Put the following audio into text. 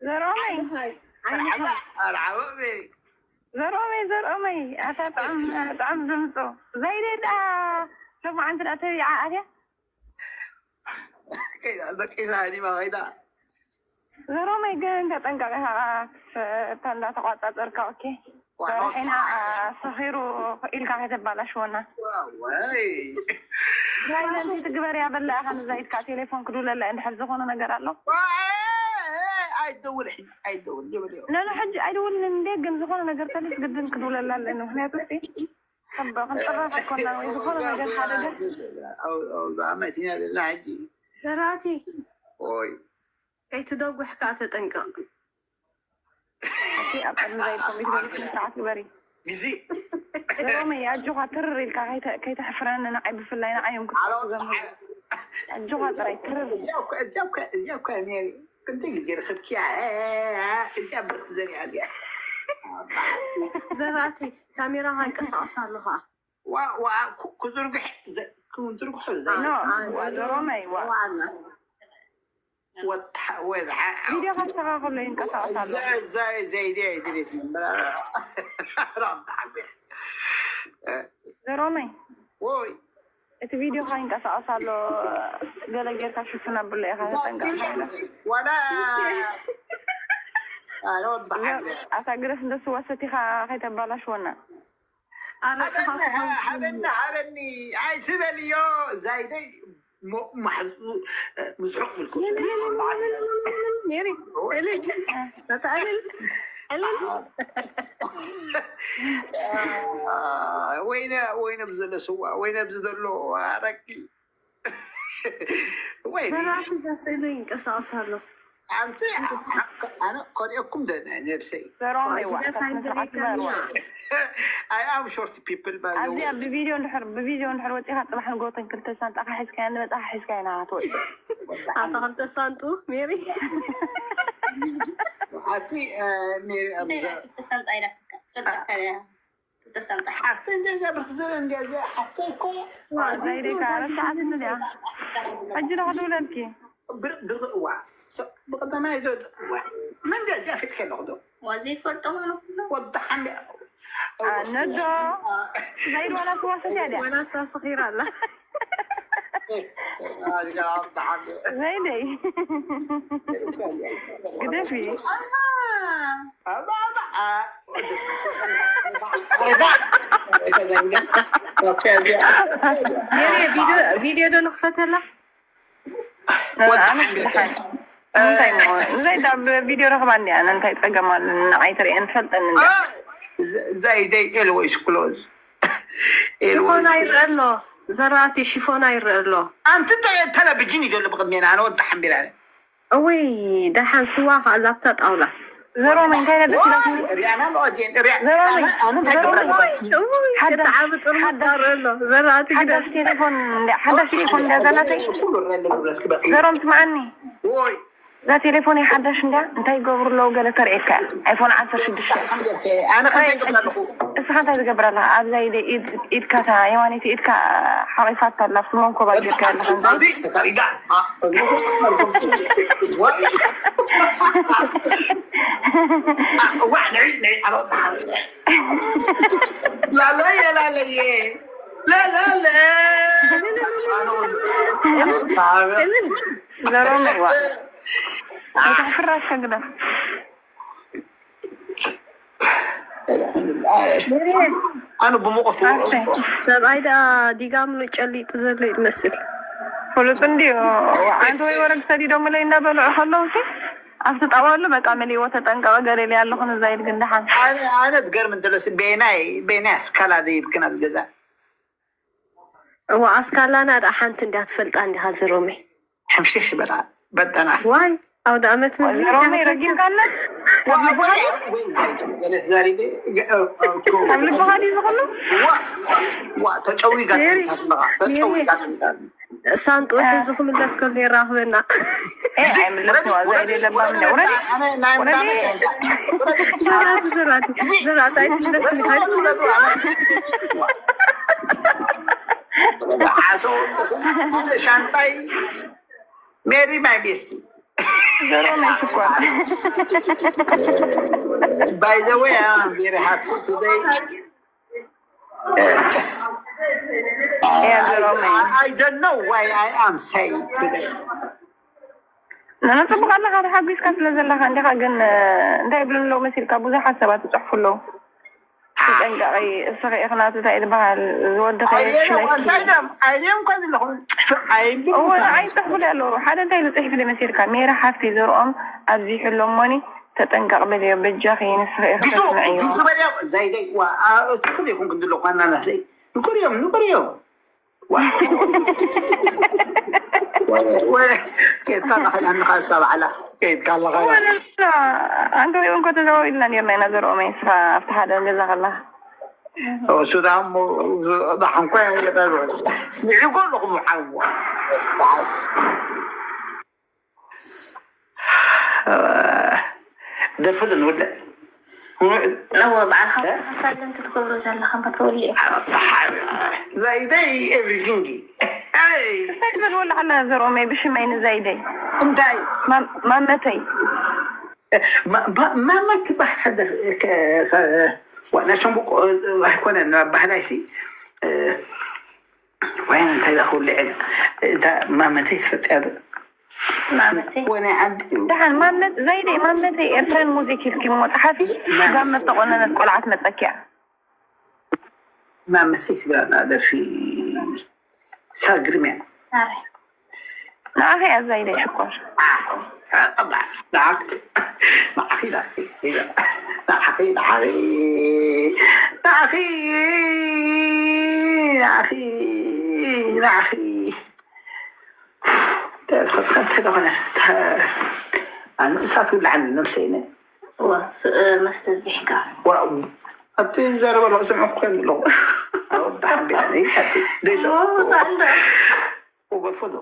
ዘሮመይ ዓይንኻ ዓይንኻ መርሓባ ኣርዓበ ዘሮመይ ዘሮመይ ኣታ ጥዑም ጥዑም ድምፁ ዘይደዳ ሸማዓንቲ ዳ ተቢዓ ኣትያ ከይዳ በቂሳ ዲማ ከይዳ ዘሮመይ ግን ተጠንቀቂ ኢኻ እታ እንዳተቋፃፀርካ ኦኬ ሰራሒና ሰኺሩ ኢልካ ከይተባላሽወና ወይ ሳይለንት ትግበር ያበላ ኢኻ ንዛይድካ ቴሌፎን ክድውለላ እንድሕር ዝኾነ ነገር ኣሎ ኣይደውል ሕጂ ኣይደውል ይብል እዩ ነዚ ሕጂ ኣይደውልን እንዴ ግን ዝኾነ ነገር ተልስ ግድን ክድውለላ ኣለኒ ምክንያቱ ሲ ክንጠራፍ ኮና ወይ ዝኾነ ነገር ሓደገ መኪና ዘላ ሕጂ ዘራቲ ኦይ ከይትደጉሕ ከዓ ተጠንቀቕ ኣብ ቅድሚ ዘይድ ኮምፒተር ስርዓት ግበሪ ግዚ ዘሮመይ ኣጆኻ ትርር ኢልካ ከይተ- ከይተሕፍረኒ ንዓይ ብፍላይ ንዓዮም ክትዘሙ ኣጆኻ ጥራይ ትርር እዚኣ እኳ ሜሪ ክንደይ ግዜ ረኽብኪያ እዚኣ ብርክ ዘሪኣ እዚኣ ዘራቲ ካሜራ ካንቀሳቀስ ኣለኻ ዋ ዋ ኩ- ክዝርግሕ ዘ- ክዝርግሖ ዘይ ኖ ኣይ፣ ዋ ዘሮመይ ዋ ዋና ወትሓ ወይ ዝሓ ቪድዮ ካስተኻኸሎ ይንቀሳቀስ ኣሎ ዘይ ዘይ ዘይደ ድሌት ነበር ራብ ተሓቢር ዘሮመይ ወይ እቲ ቪድዮ ካ ይንቀሳቀስ ኣሎ ገለ ጌርካ ሽፍን ኣብሎ ኢኻ ተጠንቀቅ ዋላ ኣነ ወድሓ ኣታ ግደፍ እንደስዋ ሰቲኻ ከይተባላሽወና ኣረቅኻ ክኸውስ ሓበኒ ሓበኒ ኣይትበልዮ ዛይደይ ሞ- ማሕዙ ምስሑቅ ምልኩ ሜሪ እልል በታ እልል እልል ወይነ ወይነ ብዘሎ ስዋ ወይነ ብዝዘሎ ኣረቂ ወይ ዘራቲ ጋር ስእሉ ይንቀሳቀስ ኣሎ ኣንቲ ኣነ ከሪኦኩም ደ ነብሰይ ዘሮመይ ዋ ሂደት ኣይንደሌካን ኢና I am short people by the ኣብዚኣ way ብቪድዮ እንድሕር ብቪድዮ እንድሕር ወፂኻ ፅባሕ ንጎተን ክልተ ሳንጣኻ ሒዝካያ ንመፅኻ ሒዝካያ ኢና ትወፂ ኣታ ከምተሳንጡ ሜሪ ኣቲ ሜሪ ኣብዛ ተሳንጣ ኢላ ትፈልጠካ እያ ተሳንጣ ሓፍተይ እንደዚያ ብርክ ዝበለ እንደዚያ ሓፍተይ እኮ ዘይደካ ረሳዓት ምድያ ሕጂ ዶ ክድውለልኪ ብርዋ ብቀዳማይ ዶ መን እንደዚያ ፊት ከለኹ ዶ ዋ ዘይፈልጦ ማለት ኩሎ ወዲ ሓሚ ነዶ ዘይድ ዋላ ትዋስድ እያ ድያ ወላ ሳስኺራ ኣላ ዘይደይ ግደፊ ሜሪ ቪድዮ- ቪድዮ ዶ ንክፈተላ እንታይ ሞ ንዘይ ዳብ ቪድዮ ረኽባ እንዲያ እንታይ ፀገም ኣሎ ንዓይ ትሪኤን ትፈልጠኒ እንዲያ ዘይደይ ኤልወይስ ክሎዝ ሽፎና ይረአ ኣሎ ዘራእቲ ሽፎና ይረአ ኣሎ ኣንቲ ተ- ቴሌቪዥን እዩ ዘሎ ብቅድሜና ኣነ ወዲ ሓንቢራ እወይ ደሓን ስዋ ከዓ ላብታ ጣውላ ዘሮመ እንታይ ነበር ሪያና ኣለዋ ጄን ሪያ ኣነ ኣነ እንታይ ገብራ ኣለዋ እውይ፣ ክተዓቢ ጥርሙዝ ጋር ኣሎ ዘራእቲ ግደ ሓዳሽ ቴሌፎን እንዳ ሓዳሽ ቴሌፎን እንዳ ዘላተይ ኩሉ ረለ ንብረት ክበቂ ዘሮም ትማዓኒ ወይ እዛ ቴሌፎን ሓዳሽ እንዳ እንታይ ይገብሩ ኣለዉ ገለ ተርእየካ ኣይፎን ዓሰርተ ሽዱሽተ ኣነ ከምታይ ገብራ ኣለኹ እስኻ እንታይ ዝገብር ኣለኻ ኣብዛ ኢደ ኢድ ኢድካ እታ የማነይቲ ኢድካ ሓቂፋታ ኣላ ኣብቲ መንኮባ ጌርካ ኣለኻ እንታይ ተካሪዳ ላለየ ላለየ ላላለ ዘሮም ዋ ፍራሽ ከግዳ ኣነ ብሙቐቱ ሰብኣይ ደኣ ዲጋምሉ ጨሊጡ ዘሎ ይመስል ፍሉጥ እንዲዩ። ኣንቲ ወይ ወረግ ሰዲዶምለይ እናበልዑ ከለዉ ሲ ኣብቲ ጣዋሉ በቃ መሊእዎ ተጠንቀቐ ገለ ኢለ ኣለኹ ንዛይድ ግን ደሓን ኣነ ዝገርም እንተለሲ ቤናይ ቤናይ ኣስካላ ዘይብክን ኣብ ገዛ እዋ ኣስካላና ደኣ ሓንቲ እንዲያ ትፈልጣ እንዲኻ ዘሮሜ ሕምሽሽ በላ በጠና ዋይ ኣውደ ኣመት ምግቢ ሮሜ ረጊምካና ተዛሪበ ኣብ ልብኻ ድዩ ዝኽሉ ዋ ተጨዊጋ ተጨዊጋ ሳንጡ ሒዙ ክምለስ ከሎ የራኽበና ኣይምለስዋ ዘይ ለባም ወረዲ ዘራቲ ዘራቲ ዘራቲ ኣይትምለስኒ ኣይትምለስኒ ሻንጣይ ሜሪ ማይ ቤስቲ ዘሮመይ ሽኮር። By the way, I'm very happy today. Yeah, Jerome. I, I don't know why I am saying today. ነነፅቡቅ ኣለካ ተሓጒስካ ስለ ዘለካ እንዲካ። ግን እንታይ ይብሉ ኣለዉ መሲልካ? ብዙሓት ሰባት ይፅሕፉ ኣለዉ። ተጠንቀቂ። እስኺ ኢኺ ናቱ እንታይ ዝበሃል ዝወዲ እንታይ ደም እንታይ ደም ኮን ኣለኹም። እወ ንዓይ ይፅሕፉ ኣለዉ። ሓደ እንታይ ኢሉ ፅሒፉ መሲልካ? ሜራ ሓፍቲ ዘርኦም ኣብዚሑ ኣሎ እሞኒ ተጠንቀቅ በልዮ በጃኺ። ንስኺ ኢኺ ግዙ ተስምዕዮ። ግዙ በልዮ። ዘይደይ ዋ ትኽል ይኹን ክንድሎ ኳና ናተይ ንኩርዮም ንኩርዮም። ዋ ወ- ወ- ኬድካ ኣለኻ ንኻ እሳ ባዕላ ኬድካ ኣለኻ። ወለላ ኣንተ እውን ኮ ተዘዋዊድና ኔርና ኢና ዘርኦመይ። ንስኻ ኣብቲ ሓደ ገዛ ከላ ሱዳ እሞ ዳሓንኳ የጠርበ ንዒጎ ኣለኹም ሓዋ ደርፊ ንውድእ እወ ባዕልካ ሳይለንት ትገብሮ ዘለካ እምበር ተወሊዑ ዘይደይ ኤቭሪቲንግ እንታይ ትብል ወላ ኣላ ዘርኦመይ ብሽመይ ንዛይደይ እንታይ ማም- ማመተይ ማመት ትባሃል ዋና ሸምቡቆ ኣይኮነን ባህላይ ሲ ወይ እንታይ ዳ ክብልዕ እታ ማመተይ ትፈልጥያ ዶ ማመተይ ወናይ ዓዲ እዩ ደሓን ማመት ዘይደይ ማመተይ ኤርትራን ሙዚክ ኢልኪ እሞ ጸሓፊ ጋመት ተቆነነት ቆልዓት መጸኪያ ማመተይ ትብላና ደርፊ ሳግርም እያ ናረይ ንዓኺ እያ ዘይደይ ሽኮር ንዓኺ ንዓኺ ንዓኺ ንዓኺ ንዓኺ ንዓኺ ንዓኺ ተኾነ ኣነ እሳት ውላዓኒ ነብሰይነ መስተ ዚሕካ ኣብቲ ዘረበ ስምዑ ክኮን ኣለኹ ኣወዳሓቢላ ደይሶ ሳንዶ ወገድፎ ዶ